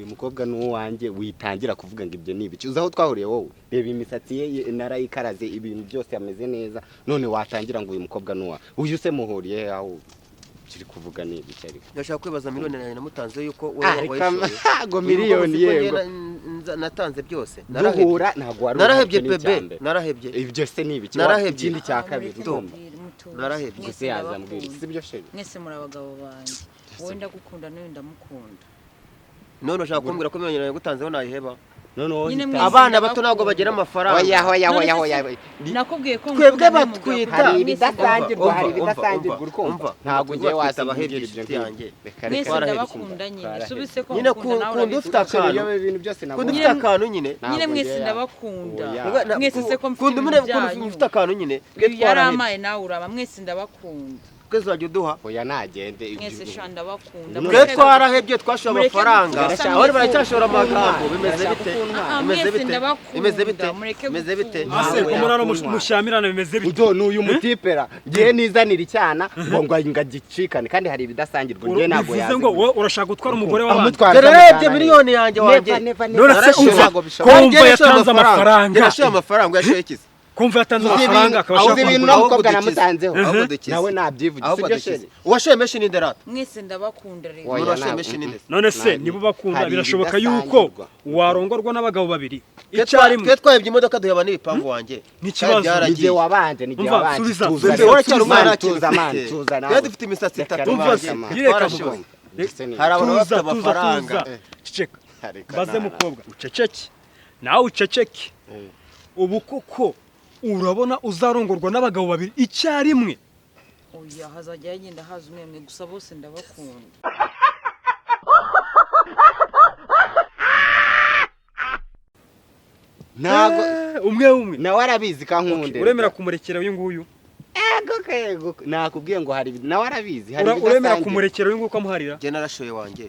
Uyu mukobwa ni uwanjye, witangira kuvuga ngo ibyo ni ibiki. Uzi aho twahuriye wowe? Reba imisatsi ye, narayikaraze, ibintu byose ameze neza. None watangira ngo uyu mukobwa ni uwa uyu, se muhuriye he? Aho kiri kuvuga ni ibiki ariko? Ndashaka kwibaza miliyoni yanjye namutanze yuko Ah, wowe reka wayishoye. Ngo miliyoni, yego. Natanze byose, narahebye. Duhura ntabwo wari Narahebye. uhari, icyo ni Bebe, icya mbere. narahebye. Ibyo se ni ibiki? Narahebye. Ikindi cya kabiri, ugomba Narahebye. gusa yazambwira, si byo chéri? Mwese muri abagabo banjye. Wowe ndagukunda, n'uyu ndamukunda. None ushaka kumbwira ko miliyoni nagutanzeho nayiheba? Noneho Nyine hita- mwese Abana bato ntabwo bagira amafaranga. Oya, hoya, None hoya, se hoya. Nakubwiye ko Twebwe ngukunda, nawe mubwira ko batwita. Hari mwese ibidasangirwa, hari Umva, umva, ibidasangirwa, umva, urikumva? umva. Ntabwo Umva, ngiye twita waza abahebye, kumbwira ibyo inshuti ngibyo. yanjye. Reka, Mwese reka. ndabakunda nyine. Twarahebye. Subise ko Nyine ngukunda, nawe kunda urabizi. ufite akantu. Iyo ibintu byose Kunda nabonye. ufite akantu nyine. Ntabwo Nyine mwese ngiye ndabakunda. Oya. Mwese se ko mfite Kunda ibintu umure, kunda byanyu. ufite akantu nyine. Twe Uyu twarahebye. yaramaye, nawe urama. Mwese ndabakunda. Twese uzajya uduha. Oya, nagende. Mwese sha ndabakunda. Twe Twe Mureke twarahebye, twashoye Mureke amafaranga, gupfusa. abandi baracyashora amagambo. Bimeze Ndashaka bite? kuntwara. Ah, Bimeze mwese bite? ndabakunda. Bimeze bite? Mureke Bimeze bite? gupfusa. Ase Ntabwo ko murano yakunywa. mushyamirana, bimeze bite? Udo ni uyu mutipera ngiye nizanira icyana ngo ngagicikane, kandi hari ibidasangirwa. Ngiye ntabwo Bivuze yazi. ngo wowe urashaka gutwara umugore w'abandi? Amutwara. Dore narebye miliyoni yanjye wanjye. None se umva, Ntabwo bishoboka. ko wumva yatanze amafaranga, Njye nashoye amafaranga, yashoye ikize? kumva yatanze Uzi amafaranga ibintu- akaba ashaka uzi ibintu kugura. nawe umukobwa Ahubwo dukize. namutanzeho. Ahubwo dukize. Nawe nabyivuge, Ahubwo sibyo dukize. chéri? Uwashoye menshi ni nderata. Mwese ndabakunda rero. Oya, Umuntu washoye ntabwo- menshi ni nde? None se Ntabwo- nibo bakunda, hari birashoboka yuko ibidasangirwa. warongorwa n'abagabo babiri Twe icyarimwe? twahebye imodoka, duheba n'ibipangu wanjye. N'ikibazo. Kandi byaragiye. Nijye wabanje, nijye Umva, wabanje. subiza, Tuza subiza, rero, uracyari tuza, umwana, tuza ufite. man, tuza nawe. Twe dufite imisatsi Reka itatu reka wanjye. man. Reka Twarashoye. mvuge. Hari abantu Tuza, bafite tuza, amafaranga. tuza, ceceka. Reka Mbaze mukobwa, uceceke nawe, uceceke. Ubu koko urabona uzarongorwa n'abagabo babiri icyarimwe? Oya, hazajya hagenda haza umwe umwe gusa. Bose ndabakunda. Ntabwo Umwe umwe. Nawe arabizi kankunde. Uremera kumurekera uyu nguyu? Ego, ego, nakubwiye ngo hari nawe arabizi hari Uremera ibidasangirwa. kumurekera uyu nguyu ukamuharira? Njye narashoye wanjye.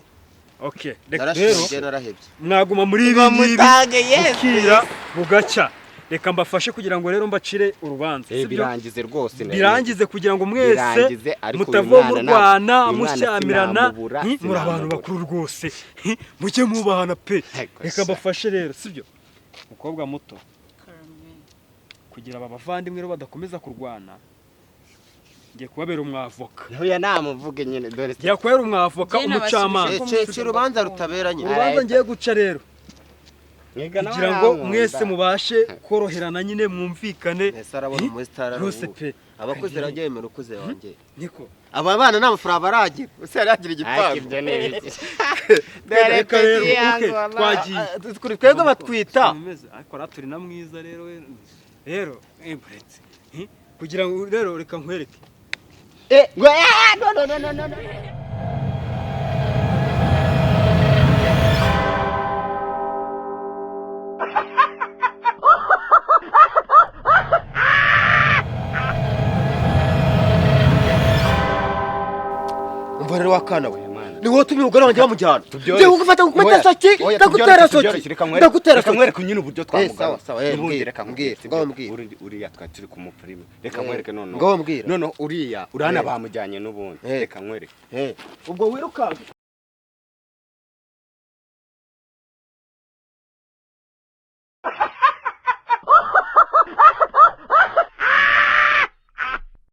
Okay, reka Narashoye. rero Njye narahebye. mwaguma muri ibi ngibi Bamutange, yes. bukira bugacya. Reka mbafashe kugira ngo rero mbacire urubanza, Eh, sibyo? birangize rwose. Birangize kugira ngo mwese Birangize, ariko uyu mutava mwana murwana, uyu mwana mushyamirana. sinamubura, Muri abantu sinamubura. bakuru rwose. Mujye mubahana pe. Ariko Reka sha. mbafashe rero, sibyo, mukobwa muto? Karame. Kugira aba bavandimwe rero badakomeza kurwana, ngiye kubabera umwavoka. Ntuya namuvuge nyine dore se. Ngiye kubabera umwavoka, Njye umucamanza. nabasubije. Cece, urubanza rutabera nyine. Urubanza ngiye guca rero Mwega nawe kugira ngo arankunda. mwese mubashe koroherana nyine, mwumvikane. Ese arabona umusitari? Rwose pe. Abakuze rajya yemera ukuze wanjye. Niko. Aba bana nta mafaranga baragira, ese yari yagira Ariko igipangu? ibyo ni ibiki? Reka rero, Dore okay, twagiye. Kuri twebwe batwita. Simumeze, ariko rero turi na mwiza rero we. Rero buretse. Kugira ngo rero reka nkwereke. Eh, ngo no, no, no, no, no, no. Umva rero wakana we. Oya, mana. Ni wowe utumye umugore wanjye bamujyana. Tubyoroshye. Ngiye kugufata ngukubita Oya, soki. oya, Ndagutera tubyoroshye, soki. tubyoroshye, reka nkwereke- Ndagutera reka soki. nkwereke nyine uburyo twamugarura. Sawa, sawa, N'ubundi mbwira, reka mbwira, nkwereke, ngaho mbwira. Uriya twari turi kumupurima, reka nkwereke noneho. Ngaho mbwira. Noneho uriya urana bamujyanye n'ubundi. Reka nkwereke. Ubwo wirukanka.